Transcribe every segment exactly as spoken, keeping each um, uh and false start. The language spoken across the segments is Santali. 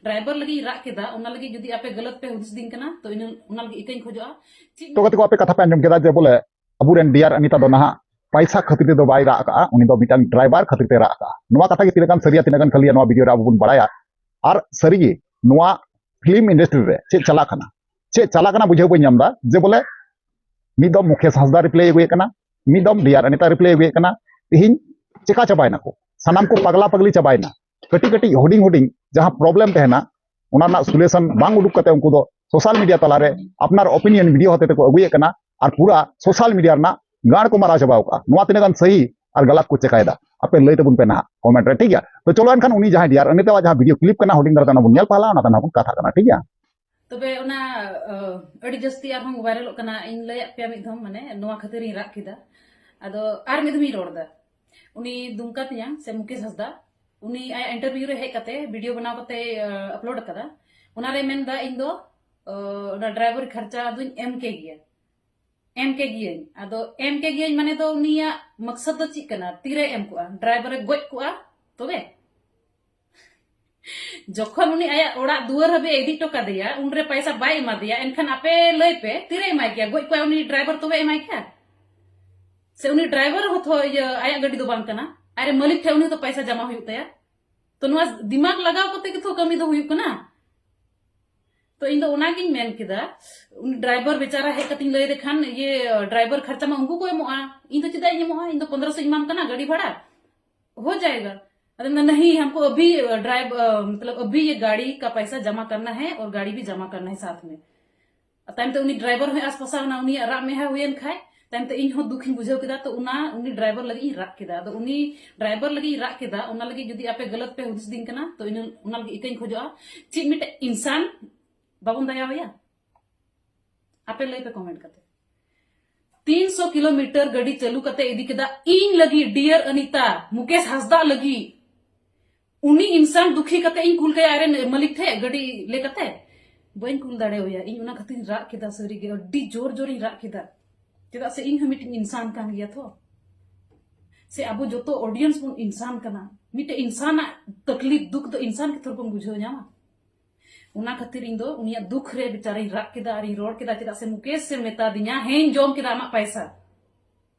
ᱰᱨᱟᱭᱵᱷᱟᱨ ᱞᱟᱹᱜᱤᱫ ᱤᱧ ᱨᱟᱜ ᱠᱮᱫᱟ, ᱚᱱᱟ ᱞᱟᱹᱜᱤᱫ ᱡᱩᱫᱤ ᱟᱯᱮ ᱜᱟᱞᱟᱛ ᱯᱮ ᱦᱩᱫᱤᱥ ᱫᱤᱧ ᱠᱟᱱᱟ, ᱛᱚ ᱤᱱᱟᱹ, ᱚᱱᱟ ᱞᱟᱹᱜᱤᱫ ᱤᱠᱟᱹᱧ ᱠᱷᱚᱡᱚᱜᱼᱟ᱾ ᱪᱮᱫ ᱛᱚ ᱜᱟᱛᱮ ᱠᱚ, ᱟᱯᱮ ᱠᱟᱛᱷᱟ ᱯᱮ ᱟᱸᱡᱚᱢ ᱠᱮᱫᱟ ᱡᱮ ᱵᱚᱞᱮ ᱟᱵᱚᱨᱮᱱ ᱰᱤᱭᱟᱨ ᱚᱱᱤᱛᱟ ᱫᱚ ᱱᱟᱦᱟᱜ ᱯᱟᱭᱥᱟ ᱠᱷᱟᱹᱛᱤᱨ ᱛᱮᱫᱚ ᱵᱟᱭ ᱨᱟᱜ ᱟᱠᱟᱜᱼᱟ, ᱩᱱᱤ ᱫᱚ ᱢᱤᱫᱴᱟᱝ ᱰᱨᱟᱭᱵᱷᱟᱨ ᱠᱷᱟᱹᱛᱤᱨ ᱛᱮ ᱨᱟᱜ ᱟᱠᱟᱜᱼᱟ᱾ ᱱᱚᱣᱟ ᱠᱟᱛᱷᱟ ᱜᱮ ᱛᱤᱱᱟᱹᱜ ᱜᱟᱱ ᱥᱟᱹᱨᱤᱭᱟ, ᱛᱤᱱᱟᱹᱜ ᱜᱟᱱ ᱠᱷᱟᱹᱞᱤᱭᱟ, ᱱᱚᱣᱟ ᱵᱷᱤᱰᱤᱭᱳ ᱨᱮ ᱟᱵᱚ ᱵᱚᱱ ᱵᱟᱲᱟᱭᱟ᱾ ᱟᱨ ᱥᱟᱹᱨᱤᱜᱮ ᱱᱚᱣᱟ ᱯᱷᱤᱞᱢ ᱤᱱᱰᱟᱥᱴᱨᱤ ᱨᱮ ᱪᱮᱫ ᱪᱟᱞᱟᱜ ᱠᱟᱱᱟ, ᱪᱮᱫ ᱪᱟᱞᱟᱜ ᱠᱟᱱᱟ ᱵᱩᱡᱷᱟᱹᱣ ᱵᱟᱹᱧ ᱧᱟᱢ ᱮᱫᱟ᱾ ᱡᱮ ᱵᱚᱞᱮ ᱢᱤᱫ ᱫᱚᱢ ᱢᱩᱠᱮᱥ ᱦᱟᱸᱥᱫᱟ ᱨᱤᱯᱞᱟᱭ ᱟᱹᱜᱩᱭᱮᱫ ᱠᱟᱱᱟ, ᱢᱤᱫ ᱫᱚᱢ ᱰᱤᱭᱟᱨ ᱚᱱᱤᱛᱟ ᱨᱤᱯᱞᱟᱭ ᱟᱹᱜᱩᱭᱮᱫ ᱠᱟᱱᱟ᱾ ᱛᱤᱦᱤᱧ ᱪᱮᱠᱟ ᱪᱟᱵᱟᱭᱮᱱᱟ ᱠᱚ? ᱥᱟᱱᱟᱢ ᱠᱚ ᱯᱟᱜᱽᱞᱟ ᱯᱟᱜᱽᱞᱤ ᱪᱟᱵᱟᱭᱮᱱᱟ᱾ ᱠᱟᱹᱴᱤᱡ ᱠᱟᱹᱴᱤᱡ ᱦᱩᱰᱤᱧ ᱦᱩᱰᱤᱧ ᱡᱟᱦᱟᱸ ᱯᱨᱚᱵᱞᱮᱢ ᱛᱟᱦᱮᱱᱟ, ᱚᱱᱟ ᱨᱮᱱᱟᱜ ᱥᱚᱞᱩᱭᱮᱥᱚᱱ ᱵᱟᱝ ᱩᱰᱩᱠ ᱠᱟᱛᱮ ᱩᱱᱠᱩ ᱫᱚ ᱥᱳᱥᱟᱞ ᱢᱤᱰᱤᱭᱟ ᱛᱟᱞᱟᱨᱮ ᱟᱯᱱᱟᱨ ᱚᱯᱤᱱᱤᱭᱚᱱ ᱵᱷᱤᱰᱤᱭᱳ ᱦᱚᱛᱮ ᱛᱮᱠᱚ ᱟᱹᱜᱩᱭᱮᱫ ᱠᱟᱱᱟ ᱟᱨ ᱯᱩᱨᱟ ᱥᱳᱥᱟᱞ ᱢᱤᱰᱤᱭᱟ ᱨᱮᱱᱟᱜ ᱜᱟᱲ ᱠᱚ ᱢᱟᱨᱟᱣ ᱪᱟᱵᱟᱣ ᱠᱟᱜᱼᱟ᱾ ᱱᱚᱣᱟ ᱛᱤᱱᱟᱹᱜ ᱜᱟᱱ ᱥᱟᱹᱦᱤ ᱟᱨ ᱜᱟᱞᱟᱛ ᱠᱚ ᱪᱮᱠᱟᱭᱮᱫᱟ, ᱟᱯᱮ ᱞᱟᱹᱭ ᱛᱟᱵᱚᱱ ᱯᱮ ᱱᱟᱦᱟᱜ ᱠᱚᱢᱮᱱᱴ ᱨᱮ, ᱴᱷᱤᱠ ᱜᱮᱭᱟ? ᱛᱚ ᱪᱚᱞᱚ ᱮᱱᱠᱷᱟᱱ ᱩᱱᱤ ᱡᱟᱦᱟᱸᱭ ᱰᱤᱭᱟᱨ ᱚᱱᱤᱛᱟᱣᱟᱜ ᱡᱟᱦᱟᱸ ᱵᱷᱤᱰᱤᱭᱳ ᱠᱞᱤᱯ ᱠᱟᱱᱟ, ᱦᱩᱰᱤᱧ ᱫᱷᱟᱨᱟ ᱛᱮ ᱚᱱᱟ ᱵᱚᱱ ᱧᱮᱞ ᱯᱟᱦᱞᱟ, ᱚᱱᱟ ᱛᱟᱭᱱᱚᱢ ᱵᱚᱱ ᱠᱟᱛᱷᱟ ᱠᱟᱱᱟ, ᱴᱷᱤᱠ ᱜᱮᱭᱟ? ᱛᱚᱵᱮ ᱚᱱᱟ, ᱟᱹᱰᱤ ᱡᱟᱹᱥᱛᱤ ᱟᱨᱦᱚᱸ ᱵᱷᱟᱭᱨᱟᱞᱚᱜ ᱠᱟᱱᱟ, ᱤᱧ ᱞᱟᱹᱭᱟᱫ ᱯᱮᱭᱟ ᱢᱤᱫ ᱫᱷᱚᱢ, ᱢᱟᱱᱮ ᱱᱚᱣᱟ ᱠᱷᱟᱹᱛᱤᱨ ᱤᱧ ᱨᱟᱜ ᱠᱮᱫᱟ᱾ ᱟᱫᱚ ᱟᱨ ᱢᱤᱫ ᱫᱷᱚᱢ ᱤᱧ ᱨᱚᱲ ᱮᱫᱟ᱾ ᱩᱱᱤ ᱫᱩᱢᱠᱟ ᱛᱮᱭᱟᱝ ᱥᱮ ᱢᱩᱠᱮᱥ ᱦᱟᱸᱥᱫᱟ, ᱩᱱᱤ ᱟᱭᱟᱜ ᱤᱱᱴᱟᱨᱵᱷᱤᱭᱩ ᱨᱮ ᱦᱮᱡ ᱠᱟᱛᱮ ᱵᱷᱤᱰᱤᱭᱳ ᱵᱮᱱᱟᱣ ᱠᱟᱛᱮ ᱟᱯᱞᱳᱰ ᱟᱠᱟᱫᱟ᱾ ᱚᱱᱟᱨᱮ ᱢᱮᱱᱫᱟ, ᱤᱧ ᱫᱚ ᱚᱱᱟ ᱰᱨᱟᱭᱵᱷᱟᱨ ᱠᱷᱚᱨᱪᱟ ᱫᱚᱧ ᱮᱢ ᱠᱮ ᱜᱮᱭᱟ, ᱮᱢ ᱠᱮ ᱜᱤᱭᱟᱹᱧ᱾ ᱟᱫᱚ ᱮᱢ ᱠᱮ ᱜᱤᱭᱟᱹᱧ ᱢᱟᱱᱮ ᱫᱚ ᱩᱱᱤᱭᱟᱜ ᱢᱚᱠᱥᱚᱫ ᱫᱚ ᱪᱮᱫ ᱠᱟᱱᱟ? ᱛᱤᱨᱮ ᱮᱢ ᱠᱚᱜᱼᱟ? ᱰᱨᱟᱭᱵᱷᱟᱨ ᱮ ᱜᱚᱡ ᱠᱚᱜᱼᱟ ᱛᱚᱵᱮ? ᱡᱚᱠᱷᱚᱱ ᱩᱱᱤ ᱟᱭᱟᱜ ᱚᱲᱟᱜ ᱫᱩᱣᱟᱹᱨ ᱦᱟᱹᱵᱤᱡ ᱤᱫᱤ ᱦᱚᱴᱚ ᱠᱟᱫᱮᱭᱟ, ᱩᱱᱨᱮ ᱯᱚᱭᱥᱟ ᱵᱟᱭ ᱮᱢᱟ ᱫᱮᱭᱟ, ᱮᱱᱠᱷᱟᱱ ᱟᱯᱮ ᱞᱟᱹᱭ ᱯᱮ, ᱛᱤᱨᱮ ᱮᱢᱟᱭ ᱠᱮᱭᱟ? ᱜᱚᱡ ᱠᱚᱣᱟᱭ ᱩᱱᱤ ᱰᱨᱟᱭᱵᱷᱟᱨ, ᱛᱚᱵᱮ ᱮᱢᱟᱭ ᱠᱮᱭᱟ? ᱥᱮ ᱩᱱᱤ ᱰᱨᱟᱭᱵᱷᱟᱨ ᱦᱚᱸ ᱛᱷᱚ ᱤᱭᱟᱹ ᱟᱭᱟᱜ ᱜᱟᱹᱰᱤ ᱫᱚ ᱵᱟᱝ ᱠᱟᱱᱟ, ᱟᱨ ᱢᱟᱹᱞᱤᱠ ᱴᱷᱮᱱ ᱩᱱᱤ ᱫᱚ ᱯᱚᱭᱥᱟ ᱡᱟᱢᱟ ᱦᱩᱭᱩᱜ ᱛᱟᱭᱟ᱾ ᱛᱚ ᱱᱚᱣᱟ ᱫᱤᱢᱟᱜᱽ ᱞᱟᱜᱟᱣ ᱠᱟᱛᱮ ᱜᱮ ᱛᱷᱚ ᱠᱟᱹᱢᱤ ᱫᱚ ᱦᱩᱭᱩᱜ ᱠᱟᱱᱟ᱾ ᱛᱚ ᱤᱧ ᱫᱚ ᱚᱱᱟᱜᱤᱧ ᱢᱮᱱ ᱠᱮᱫᱟ, ᱩᱱᱤ ᱰᱨᱟᱭᱵᱷᱟᱨ ᱵᱮᱪᱟᱨᱟ ᱦᱮᱡ ᱠᱟᱛᱮᱧ ᱞᱟᱹᱭ ᱞᱮᱠᱷᱟᱱ, ᱤᱭᱟᱹ ᱰᱨᱟᱭᱵᱷᱟᱨ ᱠᱷᱚᱨᱪᱟ ᱢᱟ ᱩᱱᱠᱩ ᱠᱚ ᱮᱢᱚᱜᱼᱟ, ᱤᱧ ᱫᱚ ᱪᱮᱫᱟᱜ ᱤᱧ ᱮᱢᱚᱜᱼᱟ? ᱤᱧ ᱫᱚ ᱯᱚᱱᱫᱽᱨᱚᱥᱚ ᱮᱢᱟᱢ ᱠᱟᱱᱟ ᱜᱟᱹᱰᱤ ᱵᱷᱟᱲᱟ, ᱦᱳ ᱡᱟᱭᱮᱜᱟ᱾ ᱟᱫᱚ ᱢᱮᱱᱫᱟ, ᱱᱟᱦᱤ, ᱦᱟᱢᱠᱚ ᱟᱵᱷᱤ ᱰᱨᱟᱭᱵᱷ ᱢᱚᱛᱞᱚᱵ ᱟᱵᱷᱤ ᱭᱮ ᱜᱟᱲᱤ ᱠᱟ ᱯᱟᱭᱥᱟ ᱡᱟᱢᱟ ᱠᱟᱨᱱᱟ ᱦᱟᱭ ᱟᱨ ᱜᱟᱲᱤ ᱵᱷᱤ ᱡᱟᱢᱟ ᱠᱟᱨᱱᱟ ᱦᱟᱭ ᱥᱟᱛᱷ ᱢᱮ᱾ ᱛᱟᱭᱚᱢ ᱛᱮ ᱩᱱᱤ ᱰᱨᱟᱭᱵᱷᱟᱨ ᱦᱚᱸᱭ ᱟᱥᱯᱟᱥᱟ ᱮᱱᱟ, ᱩᱱᱤᱭᱟᱜ ᱨᱟᱜ ᱢᱮᱦᱟ ᱦᱩᱭᱮᱱ ᱠᱷᱟᱡ᱾ ᱛᱟᱭᱚᱢ ᱛᱮ ᱤᱧ ᱦᱚᱸ ᱫᱩᱠᱷᱤᱧ ᱵᱩᱡᱷᱟᱹᱣ ᱠᱮᱫᱟ᱾ ᱛᱚ ᱚᱱᱟ ᱩᱱᱤ ᱰᱨᱟᱭᱵᱷᱟᱨ ᱞᱟᱹᱜᱤᱫ ᱤᱧ ᱨᱟᱜ ᱠᱮᱫᱟ᱾ ᱟᱫᱚ ᱩᱱᱤ ᱰᱨᱟᱭᱵᱷᱟᱨ ᱞᱟᱹᱜᱤᱫ ᱤᱧ ᱨᱟᱜ ᱠᱮᱫᱟ, ᱚᱱᱟ ᱞᱟᱹᱜᱤᱫ ᱡᱩᱫᱤ ᱟᱯᱮ ᱜᱟᱞᱟᱛ ᱯᱮ ᱦᱩᱫᱤᱥ ᱫᱤᱧ ᱠᱟᱱᱟ, ᱛᱚ ᱤᱱᱟᱹ, ᱚᱱᱟ ᱞᱟᱹᱜᱤᱫ ᱤᱠᱟᱹᱧ ᱠᱷᱚᱡᱚᱜᱼᱟ᱾ ᱪᱮᱫ ᱢᱤᱫᱴᱮᱡ ᱤᱱᱥᱟᱱ ᱵᱟᱵᱚᱱ ᱫᱟᱭᱟᱣᱟᱭᱟ? ᱟᱯᱮ ᱞᱟᱹᱭ ᱯᱮ ᱠᱚᱢᱮᱱᱴ ᱠᱟᱛᱮ᱾ ᱛᱤᱱᱥᱚ ᱠᱤᱞᱳᱢᱤᱴᱟᱨ ᱜᱟᱹᱰᱤ ᱪᱟᱹᱞᱩ ᱠᱟᱛᱮ ᱤᱫᱤ ᱠᱮᱫᱟ ᱤᱧ ᱞᱟᱹᱜᱤᱫ, ᱰᱤᱭᱟᱨ ᱚᱱᱤᱛᱟ, ᱢᱩᱠᱮᱥ ᱦᱟᱸᱥᱫᱟ ᱞᱟᱹᱜᱤᱫ᱾ ᱩᱱᱤ ᱤᱱᱥᱟᱱ ᱫᱩᱠᱷᱤ ᱠᱟᱛᱮ ᱤᱧ ᱠᱩᱞ ᱠᱟᱭᱟ ᱟᱡᱨᱮᱱ ᱢᱟᱹᱞᱤᱠ ᱴᱷᱮᱡ ᱜᱟᱹᱰᱤ ᱞᱮ ᱠᱟᱛᱮ? ᱵᱟᱹᱧ ᱠᱩᱞ ᱫᱟᱲᱮᱣᱟᱭᱟ᱾ ᱤᱧ ᱚᱱᱟ ᱠᱷᱟᱹᱛᱤᱨ ᱨᱟᱜ ᱠᱮᱫᱟ, ᱥᱟᱹᱨᱤᱜᱮ ᱟᱹᱰᱤ ᱡᱳᱨ ᱡᱳᱨᱤᱧ ᱨᱟᱜ ᱠᱮᱫᱟ᱾ ᱪᱮᱫᱟᱜ ᱥᱮ ᱤᱧ ᱦᱚᱸ ᱢᱤᱫᱴᱤᱡ ᱤᱱᱥᱟᱱ ᱠᱟᱱ ᱜᱮᱭᱟ ᱛᱚ᱾ ᱥᱮ ᱟᱵᱚ ᱡᱚᱛᱚ ᱚᱰᱤᱭᱮᱱᱥ ᱵᱚᱱ ᱤᱱᱥᱟᱱ ᱠᱟᱱᱟ᱾ ᱢᱤᱫᱴᱮᱡ ᱤᱱᱥᱟᱱᱟᱜ ᱛᱟᱠᱞᱤᱯ, ᱫᱩᱠ ᱫᱚ ᱤᱱᱥᱟᱱ ᱜᱮ ᱛᱷᱚᱨ ᱵᱚᱱ ᱵᱩᱡᱷᱟᱹᱣ ᱧᱟᱢᱟ᱾ ᱚᱱᱟ ᱠᱷᱟᱹᱛᱤᱨ ᱤᱧ ᱫᱚ ᱩᱱᱤᱭᱟᱜ ᱫᱩᱠᱷ ᱨᱮ ᱵᱮᱪᱟᱨᱤᱧ ᱨᱟᱜ ᱠᱮᱫᱟ ᱟᱨᱤᱧ ᱨᱚᱲ ᱠᱮᱫᱟ, ᱪᱮᱫᱟᱜ ᱥᱮ ᱢᱩᱠᱮᱥ ᱮ ᱢᱮᱛᱟ ᱫᱤᱧᱟ, "ᱦᱮᱸᱧ ᱡᱚᱢ ᱠᱮᱫᱟ ᱟᱢᱟᱜ ᱯᱟᱭᱥᱟ,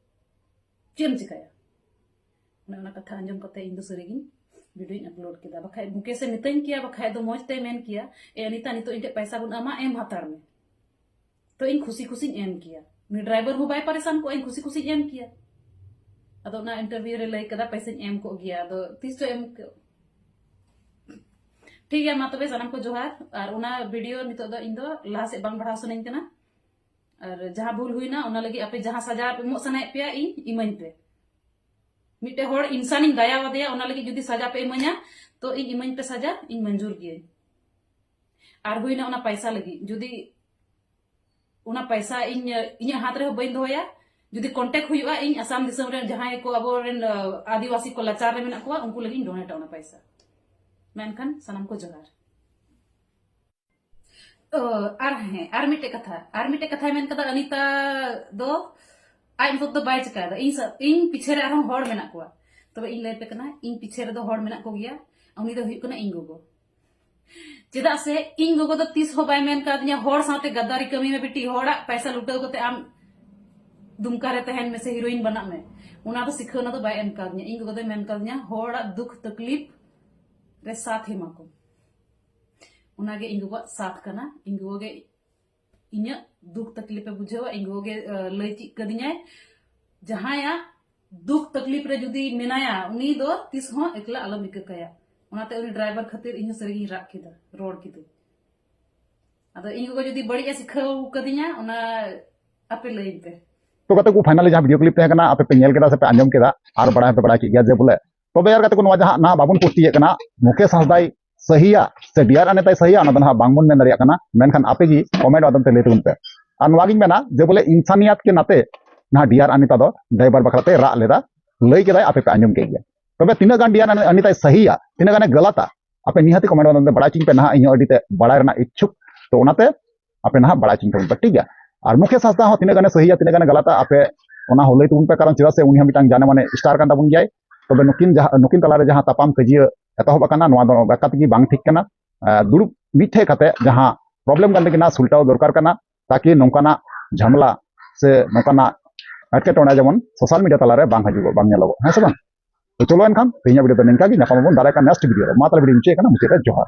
ᱪᱮᱫ ᱮᱢ ᱪᱤᱠᱟᱹᱭᱟ?" ᱚᱱᱮ ᱚᱱᱟ ᱠᱟᱛᱷᱟ ᱟᱸᱡᱚᱢ ᱠᱟᱛᱮ ᱤᱧ ᱫᱚ ᱥᱟᱹᱨᱤᱜᱤᱧ video ᱧ upload ᱠᱮᱫᱟ᱾ ᱵᱟᱠᱷᱟᱡ ᱢᱩᱠᱮᱥ ᱮ ᱢᱤᱛᱟᱹᱧ ᱠᱮᱭᱟ, ᱵᱟᱠᱷᱟᱡ ᱫᱚ ᱢᱚᱡᱽ ᱛᱮᱭ ᱢᱮᱱ ᱠᱮᱭᱟ, "ᱮ ᱚᱱᱤᱛᱟ, ᱱᱤᱛᱚᱜ ᱤᱧ ᱴᱷᱮᱡ ᱯᱟᱭᱥᱟ ᱵᱟᱹᱱᱩᱜᱼᱟ, ᱢᱟ ᱮᱢ ᱦᱟᱛᱟᱲ ᱢᱮ", ᱛᱚ ᱤᱧ ᱠᱷᱩᱥᱤ ᱠᱷᱩᱥᱤᱧ ᱮᱢ ᱠᱮᱭᱟ᱾ ᱩᱱᱤ driver ᱦᱚᱸ ᱵᱟᱭ ᱯᱟᱨᱮᱥᱟᱱ ᱠᱚᱜᱼᱟ, ᱤᱧ ᱠᱷᱩᱥᱤ ᱠᱷᱩᱥᱤᱧ ᱮᱢ ᱠᱮᱭᱟ᱾ ᱟᱫᱚ ᱚᱱᱟ interview ᱨᱮ ᱞᱟᱹᱭ ᱠᱟᱫᱟ, ᱯᱟᱭᱥᱟᱧ ᱮᱢ ᱠᱚᱜ ᱜᱮᱭᱟ, ᱟᱫᱚ ᱛᱤᱥ ᱪᱚ ᱮᱢ ᱠᱚ᱾ ᱴᱷᱤᱠ ᱜᱮᱭᱟ, ᱢᱟ ᱛᱚᱵᱮ ᱥᱟᱱᱟᱢ ᱠᱚ ᱡᱚᱦᱟᱨ᱾ ᱟᱨ ᱚᱱᱟ video ᱱᱤᱛᱚᱜ ᱫᱚ ᱤᱧ ᱫᱚ ᱞᱟᱦᱟ ᱥᱮᱫ ᱵᱟᱝ ᱵᱟᱲᱦᱟᱣ ᱥᱟᱱᱟᱧ ᱠᱟᱱᱟ᱾ ᱟᱨ ᱡᱟᱦᱟᱸ ᱵᱷᱩᱞ ᱦᱩᱭᱱᱟ, ᱚᱱᱟ ᱞᱟᱹᱜᱤᱫ ᱟᱯᱮ ᱡᱟᱦᱟᱸ ᱥᱟᱡᱟ ᱯᱮ ᱮᱢᱚᱜ ᱥᱟᱱᱟᱭᱮᱫ ᱯᱮᱭᱟ, ᱤᱧ ᱤᱢᱟᱹᱧ ᱯᱮ᱾ ᱢᱤᱫᱴᱮᱡ ᱦᱚᱲ ᱤᱱᱥᱟᱱᱤᱧ ᱫᱟᱭᱟ ᱟᱫᱮᱭᱟ, ᱚᱱᱟ ᱞᱟᱹᱜᱤᱫ ᱡᱩᱫᱤ ᱥᱟᱡᱟ ᱯᱮ ᱤᱢᱟᱹᱧᱟ, ᱛᱚ ᱤᱧ ᱤᱢᱟᱹᱧ ᱯᱮ ᱥᱟᱡᱟ, ᱤᱧ ᱢᱚᱧᱡᱩᱨ ᱜᱤᱭᱟᱹᱧ᱾ ᱟᱨ ᱦᱩᱭᱱᱟ ᱚᱱᱟ ᱯᱟᱭᱥᱟ ᱞᱟᱹᱜᱤᱫ, ᱡᱩᱫᱤ ᱚᱱᱟ ᱯᱟᱭᱥᱟ ᱤᱧ, ᱤᱧᱟᱹᱜ ᱦᱟᱛ ᱨᱮᱦᱚᱸ ᱵᱟᱹᱧ ᱫᱚᱦᱚᱭᱟ, ᱡᱩᱫᱤ contact ᱦᱩᱭᱩᱜᱼᱟ, ᱤᱧ ᱟᱥᱟᱢ ᱫᱤᱥᱚᱢ ᱨᱮᱱ ᱡᱟᱦᱟᱸᱭ ᱠᱚ ᱟᱵᱚᱨᱮᱱ, ᱟᱹ, ᱟᱹᱫᱤᱵᱟᱹᱥᱤ ᱠᱚ ᱞᱟᱪᱟᱨ ᱨᱮ ᱢᱮᱱᱟᱜ ᱠᱚᱣᱟ, ᱩᱱᱠᱩ ᱞᱟᱹᱜᱤᱫ ᱤᱧ donate ᱟ ᱚᱱᱟ ᱯᱟᱭᱥᱟ᱾ ᱢᱮᱱᱠᱷᱟᱱ ᱥᱟᱱᱟᱢ ᱠᱚ ᱡᱚᱦᱟᱨ᱾ ᱚ, ᱟᱨ ᱦᱮᱸ, ᱟᱨ ᱢᱤᱫᱴᱮᱡ ᱠᱟᱛᱷᱟ, ᱟᱨ ᱢᱤᱫᱴᱮᱡ ᱠᱟᱛᱷᱟᱭ ᱢᱮᱱ ᱠᱟᱫᱟ, ᱚᱱᱤᱛᱟ ᱫᱚ ᱟᱡ ᱢᱚᱛᱚ ᱫᱚ ᱵᱟᱭ ᱪᱤᱠᱟᱭᱫᱟ᱾ ᱤᱧ ᱥᱟ-, ᱤᱧ ᱯᱤᱪᱷᱮ ᱨᱮ ᱟᱨᱦᱚᱸ ᱦᱚᱲ ᱢᱮᱱᱟᱜ ᱠᱚᱣᱟ᱾ ᱛᱚᱵᱮ ᱤᱧ ᱞᱟᱹᱭ ᱟᱯᱮ ᱠᱟᱱᱟ, ᱤᱧ ᱯᱤᱪᱷᱮ ᱨᱮᱫᱚ ᱦᱚᱲ ᱢᱮᱱᱟᱜ ᱠᱚᱜᱮᱭᱟ᱾ ᱩᱱᱤ ᱫᱚ ᱦᱩᱭᱩᱜ ᱠᱟᱱᱟ ᱤᱧ ᱜᱚᱜᱚ᱾ ᱪᱮᱫᱟᱜ ᱥᱮ ᱤᱧ ᱜᱚᱜᱚ ᱫᱚ ᱛᱤᱥ ᱦᱚᱸ ᱵᱟᱭ ᱢᱮᱱ ᱠᱟᱣᱫᱤᱧᱟ, "ᱦᱚᱲ ᱥᱟᱶᱛᱮ ᱜᱟᱫᱟᱨᱤ ᱠᱟᱹᱢᱤ ᱢᱮ ᱵᱤᱴᱤ, ᱦᱚᱲᱟᱜ ᱯᱟᱭᱥᱟ ᱞᱩᱴᱟᱹᱣ ᱠᱟᱛᱮ ᱟᱢ ᱫᱩᱢᱠᱟ ᱨᱮ ᱛᱟᱦᱮᱱ ᱢᱮᱥᱮ, heroine ᱵᱮᱱᱟᱜ ᱢᱮ᱾" ᱚᱱᱟ ᱫᱚ ᱥᱤᱠᱷᱟᱹᱣᱱᱟ ᱫᱚ ᱵᱟᱭ ᱮᱢ ᱠᱟᱣᱫᱤᱧᱟ᱾ ᱤᱧ ᱜᱚᱜᱚ ᱫᱚᱭ ᱢᱮᱱ ᱠᱟᱣᱫᱤᱧᱟ, "ᱦᱚᱲᱟᱜ ᱫᱩᱠᱷ ᱛᱟᱠᱞᱤᱯ ᱨᱮ ᱥᱟᱛᱷ ᱮᱢᱟ ᱠᱚᱢ᱾" ᱚᱱᱟᱜᱮ ᱤᱧ ᱜᱚᱜᱚᱣᱟᱜ ᱥᱟᱛᱷ ᱠᱟᱱᱟ᱾ ᱤᱧ ᱜᱚᱜᱚ ᱜᱮ ᱤᱧᱟᱹᱜ ᱫᱩᱠᱷ ᱛᱟᱠᱞᱤᱯ ᱮ ᱵᱩᱡᱷᱟᱹᱣᱟ, ᱤᱧ ᱜᱚᱜᱚ ᱜᱮ, ᱟᱹ, ᱞᱟᱹᱭ ᱪᱮᱫ ᱠᱟᱹᱫᱤᱧᱟᱭ, ᱡᱟᱦᱟᱸᱭᱟᱜ ᱫᱩᱠᱷ ᱛᱟᱠᱞᱤᱯ ᱨᱮ ᱡᱩᱫᱤ ᱢᱮᱱᱟᱭᱟ, ᱩᱱᱤ ᱫᱚ ᱛᱤᱥ ᱦᱚᱸ ᱮᱠᱞᱟ ᱟᱞᱚᱢ ᱤᱠᱟᱹ ᱠᱟᱭᱟ᱾ ᱚᱱᱟᱛᱮ ᱩᱱᱤ driver ᱠᱷᱟᱹᱛᱤᱨ ᱤᱧ ᱦᱚᱸ ᱥᱟᱹᱨᱤᱜᱤᱧ ᱨᱟᱜ ᱠᱮᱫᱟ, ᱨᱚᱲ ᱠᱤᱫᱟᱹᱧ᱾ ᱟᱫᱚ ᱤᱧ ᱜᱚᱜᱚ ᱡᱩᱫᱤ ᱵᱟᱹᱲᱤᱡ ᱮ ᱥᱤᱠᱷᱟᱹᱣ ᱠᱟᱹᱫᱤᱧᱟ, ᱚᱱᱟ ᱟᱯᱮ ᱞᱟᱹᱭᱟᱹᱧ ᱯᱮ᱾ ᱛᱚ ᱜᱟᱛᱮ ᱠᱚ, finally ᱡᱟᱦᱟᱸ video clip ᱛᱟᱦᱮᱸ ᱠᱟᱱᱟ, ᱟᱯᱮ ᱯᱮ ᱧᱮᱞ ᱠᱮᱫᱟ ᱥᱮ ᱯᱮ ᱟᱸᱡᱚᱢ ᱠᱮᱫᱟ, ᱟᱨ ᱵᱟᱲᱟᱭ ᱦᱚᱸᱯᱮ ᱵᱟᱲᱟᱭ ᱠᱮᱫ ᱜᱮᱭᱟ ᱡᱮ ᱵᱚᱞᱮ, ᱛᱚᱵᱮ ᱭᱟᱨ ᱜᱟᱛᱮ ᱠᱚ, ᱱᱚᱣᱟ ᱡᱟᱦᱟᱸ ᱱᱟᱦᱟᱜ ᱵᱟᱵᱚᱱ ᱯᱳᱥᱴᱤᱭᱮᱫ ᱠᱟᱱᱟ, ᱢᱩᱠᱮᱥ ᱦᱟᱸᱥᱫᱟᱭ ᱥᱟᱹᱦᱤᱭᱟ ᱥᱮ ᱰᱤᱭᱟᱨ ᱟᱱᱤᱛᱟᱭ ᱥᱟᱹᱦᱤᱭᱟ, ᱚᱱᱟ ᱫᱚ ᱱᱟᱦᱟᱜ ᱵᱟᱝᱵᱚᱱ ᱢᱮᱱ ᱫᱟᱲᱮᱭᱟᱜ ᱠᱟᱱᱟ, ᱢᱮᱱᱠᱷᱟᱱ ᱟᱯᱮ ᱜᱮ comment ᱢᱟᱫᱽᱫᱷᱚᱢ ᱛᱮ ᱞᱟᱹᱭ ᱛᱟᱵᱚᱱ ᱯᱮ᱾ ᱟᱨ ᱱᱚᱣᱟ ᱜᱤᱧ ᱢᱮᱱᱟ ᱡᱮ ᱵᱚᱞᱮ ᱤᱱᱥᱟᱱᱤᱭᱟᱛ ᱠᱮ ᱱᱟᱛᱮ ᱱᱟᱦᱟᱜ ᱰᱤᱭᱟᱨ ᱟᱱᱤᱛᱟ ᱫᱚ driver ᱵᱟᱠᱷᱨᱟ ᱛᱮ ᱨᱟᱜ ᱞᱮᱫᱟ, ᱞᱟᱹᱭ ᱠᱮᱫᱟᱭ, ᱟᱯᱮ ᱯᱮ ᱟᱸᱡᱚᱢ ᱠᱮᱫ ᱜᱮᱭᱟ᱾ ᱛᱚᱵᱮ ᱛᱤᱱᱟᱹᱜ ᱜᱟᱱ ᱰᱤᱭᱟᱨ ᱟᱱᱤᱛᱟᱭ ᱥᱟᱹᱦᱤᱭᱟ, ᱛᱤᱱᱟᱹᱜ ᱜᱟᱱᱮ ᱜᱟᱞᱟᱛᱟ, ᱟᱯᱮ ᱱᱤᱦᱟᱹᱛ ᱜᱮ comment ᱢᱟᱫᱽᱫᱷᱚᱢ ᱛᱮ ᱵᱟᱲᱟᱭ ᱦᱚᱪᱚᱧ ᱯᱮ, ᱱᱟᱦᱟᱜ ᱤᱧ ᱦᱚᱸ ᱟᱹᱰᱤ ᱛᱮ ᱵᱟᱲᱟᱭ ᱨᱮᱱᱟᱜ ᱤᱪᱪᱷᱩᱠ᱾ ᱛᱚ ᱚᱱᱟᱛᱮ ᱟᱯᱮ ᱱᱟᱦᱟᱜ ᱵᱟᱲᱟᱭ ᱦᱚᱪᱚᱧ ᱛᱟᱵᱚᱱ ᱯᱮ, ᱴᱷᱤᱠ ᱜᱮᱭᱟ? ᱟᱨ ᱢᱩᱠᱮᱥ ᱦᱟᱸᱥᱫᱟ ᱦᱚᱸ ᱛᱤᱱᱟᱹᱜ ᱜᱟᱱᱮ ᱥᱟᱹᱦᱤᱭᱟ, ᱛᱤᱱᱟᱹᱜ ᱜᱟᱱᱮ ᱜᱟᱞᱟᱛᱟ, ᱟᱯᱮ ᱚᱱᱟ ᱦᱚᱸ ᱞᱟᱹᱭ ᱛᱟᱵᱚᱱ ᱯᱮ, ᱠᱟᱨᱚᱱ ᱪᱮᱫᱟᱜ ᱥᱮ ᱩᱱᱤ ᱦᱚᱸ ᱢᱤᱫᱴᱟᱝ ᱡᱟᱱᱮ ᱢᱟᱱᱮ star ᱠᱟᱱ ᱛᱟᱵᱚᱱ ᱜᱮᱭᱟᱭ᱾ ᱛᱚᱵᱮ ᱱᱩᱠᱤᱱ ᱡᱟᱦᱟᱸ, ᱱᱩᱠᱤᱱ ᱛᱟᱞᱟᱨᱮ ᱡᱟᱦᱟᱸ ᱛᱟᱯᱟᱢ ᱠᱟᱹᱡᱤᱭᱟᱹ ᱮᱛᱚᱦᱚᱵ ᱟᱠᱟᱱᱟ, ᱱᱚᱣᱟ ᱫᱚ ᱮᱠᱟᱞ ᱛᱮᱜᱮ ᱵᱟᱝ ᱴᱷᱤᱠ ᱠᱟᱱᱟ᱾ ᱟᱸ, ᱫᱩᱲᱩᱵ ᱢᱤᱫ ᱴᱷᱮᱡ ᱠᱟᱛᱮ ᱡᱟᱦᱟᱸ ᱯᱨᱚᱵᱞᱮᱢ ᱠᱟᱱ ᱛᱟᱹᱠᱤᱱᱟ ᱥᱩᱞᱴᱟᱣ ᱫᱚᱨᱠᱟᱨ ᱠᱟᱱᱟ, ᱛᱟᱠᱤ ᱱᱚᱝᱠᱟᱱᱟᱜ ᱡᱷᱟᱢᱮᱞᱟ ᱥᱮ ᱱᱚᱝᱠᱟᱱᱟᱜ ᱮᱴᱠᱮᱴᱚᱬᱮ ᱡᱮᱢᱚᱱ ᱥᱳᱥᱟᱞ ᱢᱤᱰᱤᱭᱟ ᱛᱟᱞᱟᱨᱮ ᱵᱟᱝ ᱦᱤᱡᱩᱜᱚᱜ, ᱵᱟᱝ ᱧᱮᱞᱚᱜᱚᱜ, ᱦᱮᱸ ᱥᱮ ᱵᱟᱝ? ᱛᱚ ᱪᱚᱞᱚ ᱮᱱᱠᱷᱟᱱ ᱛᱮᱦᱮᱧᱟᱜ ᱵᱷᱤᱰᱤᱭᱳ ᱫᱚ ᱱᱤᱝᱠᱟ ᱜᱮ, ᱧᱟᱯᱟᱢ ᱟᱵᱚᱱ ᱫᱟᱨᱟᱭ ᱠᱟᱱ ᱱᱮᱠᱥᱴ ᱵᱷᱤᱰᱤᱭᱳ ᱨᱮ᱾ ᱢᱟ ᱛᱟᱦᱞᱮ ᱵᱷᱤᱰᱤᱭᱳ ᱢᱩᱪᱟᱹᱫ ᱨᱮ ᱡᱚᱦᱟᱨ᱾